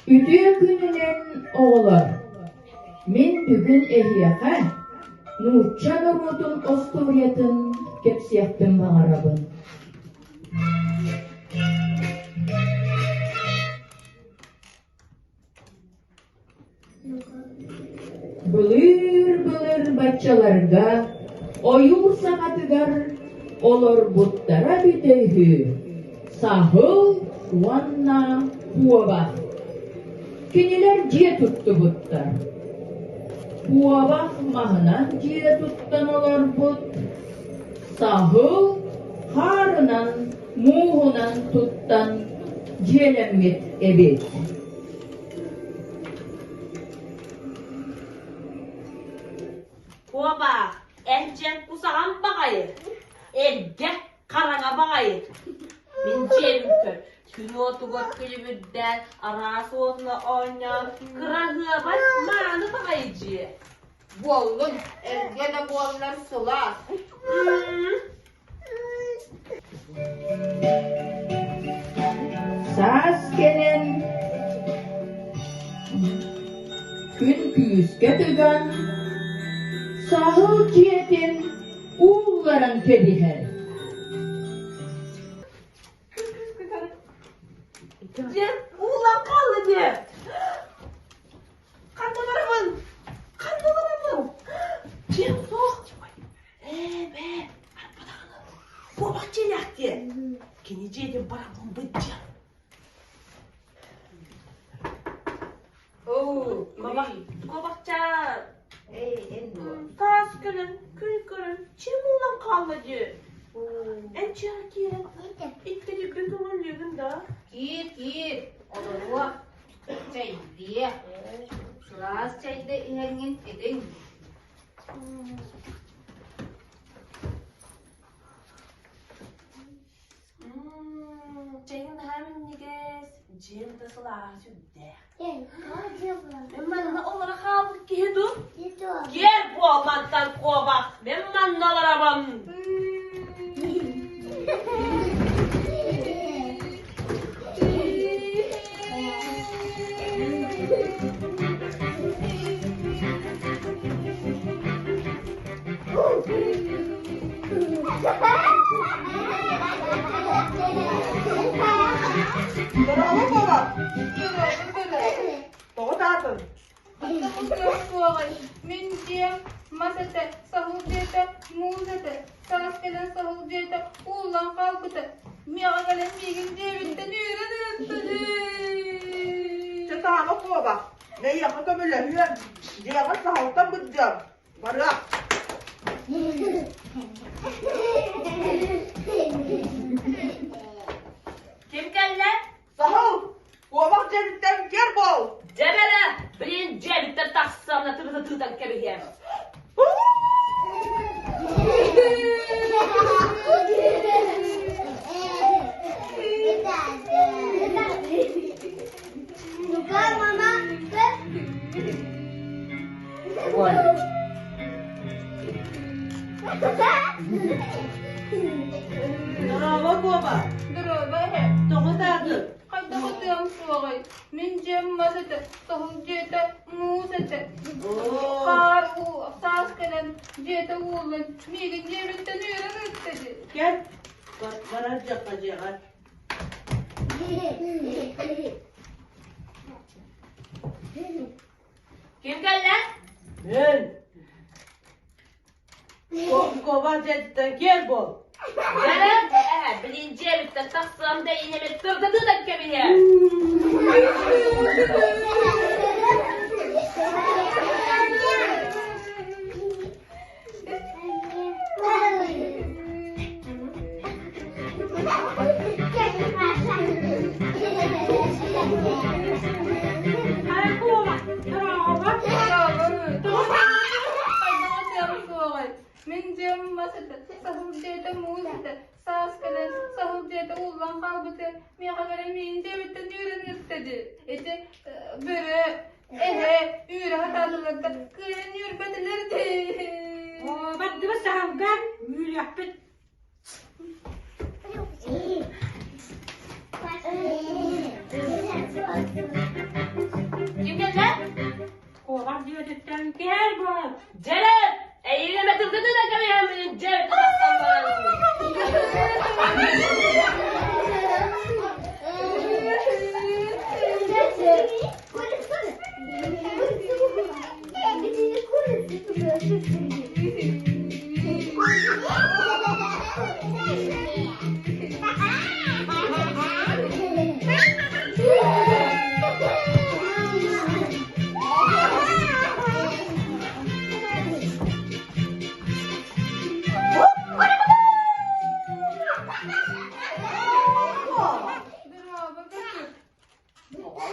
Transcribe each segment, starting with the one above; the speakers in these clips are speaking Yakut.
Үтүө күнүнэн, оҕолор! Мин бүгүн эһиэхэ нуучча норуотун остуоруйатын кэпсиэхпин баҕарабын. Былыыр-былыр баччаларга ойуур саҕатыгар олорбуттара бүтэ үһү саһыл уонна куобах. Кинилэр дьиэ туттубуттар. Куобах маһынан дьиэ туттан олорбут, саһыл хаарынан, мууһунан туттан дьиэлэммит эбит. Куобаах, эн дьиэҥ кусаҕан баҕайы, эргэ, хараҥа баҕайы. Мин дьиэбин көр, күн уотугар күлүмүрдээн, араас уотуна оонньоон, кыраһыабай, мааны баҕайы дьиэ. Буоллун, эргэ да буоллар сылаас. Саас кэлэн, күн күүскэ тыган, саһыл дьиэтин уулларан кэбиһэр. Дьэ, ууллан хаалла дьэ. Ханна барабын? Ханна барабын? Дьиэм суох. Ээ, бээ, арбатаҕына куобах дьиэлээх диэ. Кини дьиэтин бараммын быдьа. Оо, Куобах, куобахчаан. Эй, эн дуо? Таас кэлэн, күн көрөн, чим уулан хаалла дии. Эн чиэҕэ киирэн, иттэтирбин көҥүллүүгүн да? Киир, киир, олоруо. Чэйдиэ. Сылаас чэйдэ иһэҥҥин итиҥ. Чэйиҥ наһаа минньигэс, дьиэм да сылааһа сүрдээх. Мин манна олоро хаалбыт киһи дуу? Киэр буол мантан куобах, мин манна олоробун. Дорообо буола! Тоҕо таатын? Суоҕай, мин дьиэм мас этэ, саһыл дьиэтэ, муус этэ, саас кэлэн саһыл дьиэтэ ууллан хаалбыта. Миэхэ кэлэн миигин дьиэбиттэн үүрэн ыыттылыы. Чэ таама куобах, мэйиэхэ көмөлөһүөм, дьиэҕэр саһылтан быдьыам, барыах. Ким кэллэ? Саһыл, куобах дьиэбиттэн киэр буол! Дьэ бэрэ, билин дьиэбиттэн тахсамна тыбыта тыытан кэбиһиэм. Дорообо, куоба! Дорообо эһэ. Тоҕо таатын? Хайдах ытыам суоҕай? Мин дьиэм мас этэ, тоһул дьиэтэ муус этэ. Хаар уу, саас кэлэн дьиэтэ ууллан, миигин дьиэбиттэн үөрэн ыытта дии. Кэл, барар дьахха дьиэҕэр. Ким кэллэ? Мен. Куоба дьиэттэн киэр буол. Дьэ, ээ, билин дьиэбиттэн тахсыам да инэмит тырдатыытан кэбиһиэ. Мин дьиэм мас этэ, саһыл дьиэтэ муус этэ, саас кэлэн саһыл дьиэтэ ууллан хаалбыта, миэхэ кэлэн миин дьиэбиттэн үүрэн ыытта дии. Ити бөрө, эһэ үүрэ сатаатылар да кыайан үүрбэтилэр дии. Бардыбыт саһылга үүрүөхпүт.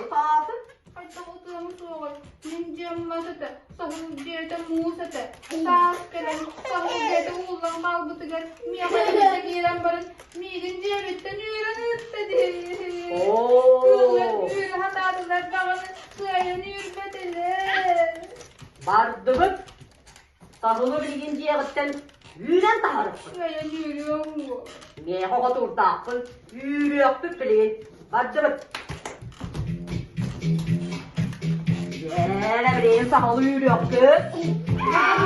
Ытаатын. Хайдах ытыам суоҕай, мин дьиэм мас этэ, саһыл дьиэтэ муус этэ. Саас кэлэн, саһыл дьиэтэ ууллан хаалбытыгар миэхэ илдьэ киирэн баран, миигин дьиэбиттэн үүрэн ыытта дии. Кыыллар Оо, үүрэ сатаатылар даҕаны, кыайан үүрбэтилэр. бардыбыт. Саһылы билигин дьиэҕиттэн үүрэн таһаарыппыт. Кыайан үүрүөҥ дуо? Миэхэ хотуурдаахпын, үүрүөхпүт билигин. Бардыбыт. Дьэ, билигин саһылы үүрүөхпүт.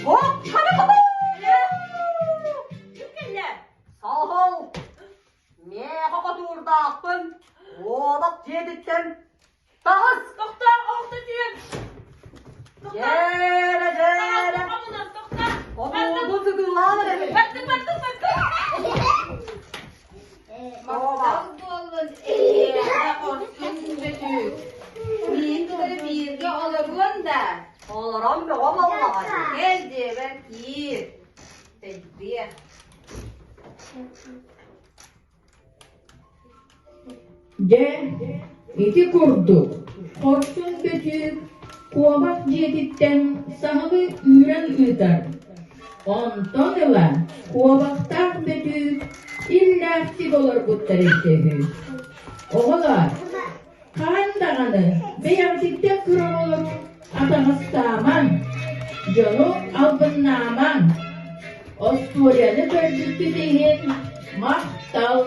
Хоп, хана Саһыл! Миэхэ хотуурдаахпын, куобах дьиэтиттэн таҕыс! Тохтоо, оҕото түһүөм. Дьээлэ, дьээлэ! Хомунан, тохтоо. Хотуурбун сытыылаан эрэбин. Бардым, бардым, бардым. Махтал буоллун эйиэхэ хорсун бөтүүк. Миин кытары бииргэ олоруон да. Олорон бөҕө буоллаҕа. Кэл дьиэбэр киир. Тэйдиэ. Дьэ, ити курдук хорсун бөтүүк куобах дьиэтиттэн саһылы үүрэн ыытар. Онтон ыла куобахтаах бөтүүк иллээхтик олорбуттар эбитэ үһү. Оҕолоор, хаһан даҕаны бэйэҕититтэн кыра оҕолору атаҕастаамаҥ, дьону албыннаамаҥ. Остуоруйаны көрбүккүт иһин махтал!